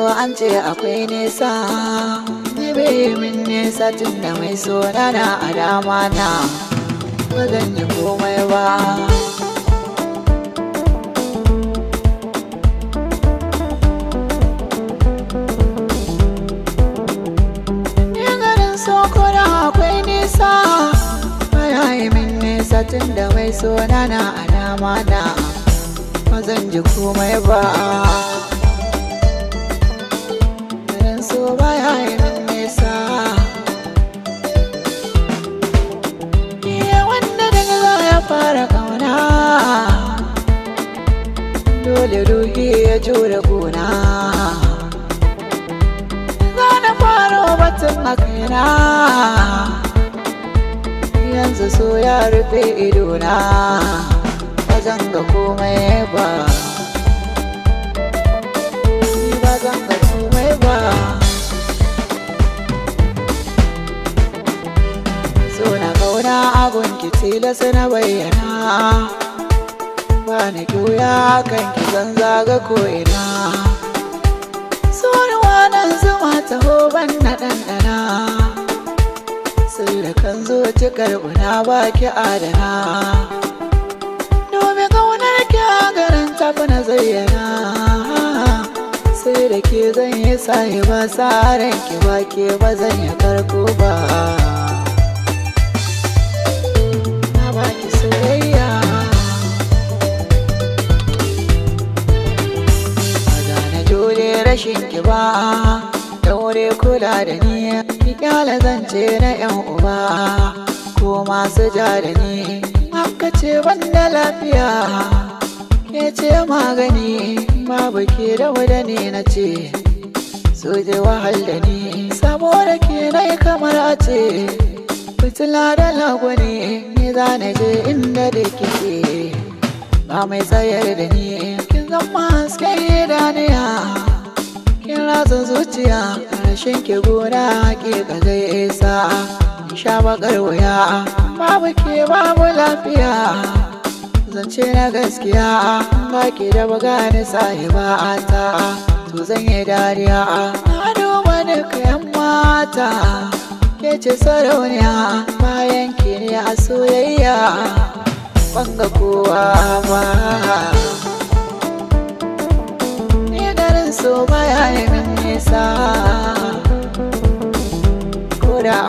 so an ce akwai nisa, ni bai min nisa tun da mai so na na a dama na, ba zan yi komai ba. Ni garin so ko da akwai nisa, baya yi min nisa tun da mai so na na a dama na, ba zan ji komai ba. Garin so baya yi min nisa. Iya wanda daga za ya fara kauna, dole ruhi ya jure gona. Za na fara batun a kaina, yanzu so ya rufe idona, ba zan ga komai ba. Ni ba zan ga komai ba. So na kauna abun ki tilas na bayyana, ba ni ƙuya kan ki zan zaga ko'ina. So ruwa nan zuma taho ban na ɗanɗana, sirrikan zuci karɓuna ba ki adana. Domin ƙaunar ki a garin tafi na zayyana, sai da ke zan yi sahiba sa ranki ba ke ba zan yi karko ba. Na baki soyayya. Ba za na jure rashin ki ba, daure kula da ni, ki kyale zance na yan uba ko masu ja da ni. Haka ce ban da lafiya, ke ce magani, babu ke da wadani na ce, so je wahal da ni, saboda ke na yi kamar a ce, fitila da lagwani, ni za na je inda da kike, ba mai tsayar da ni, kin zama hasken idaniya. Kin ratsa zuciya, rashin ki gona hakika zai isa. In sha bakar wuya, babu ke babu lafiya. Zance na gaskiya, ba ki da bagani sahiba ta, to zan yi dariya. Na duba duka yan mata, ke ce sarauniya, bayan ki ne a soyayya, ban ga kowa ba. Ni garin so baya yi min nisa.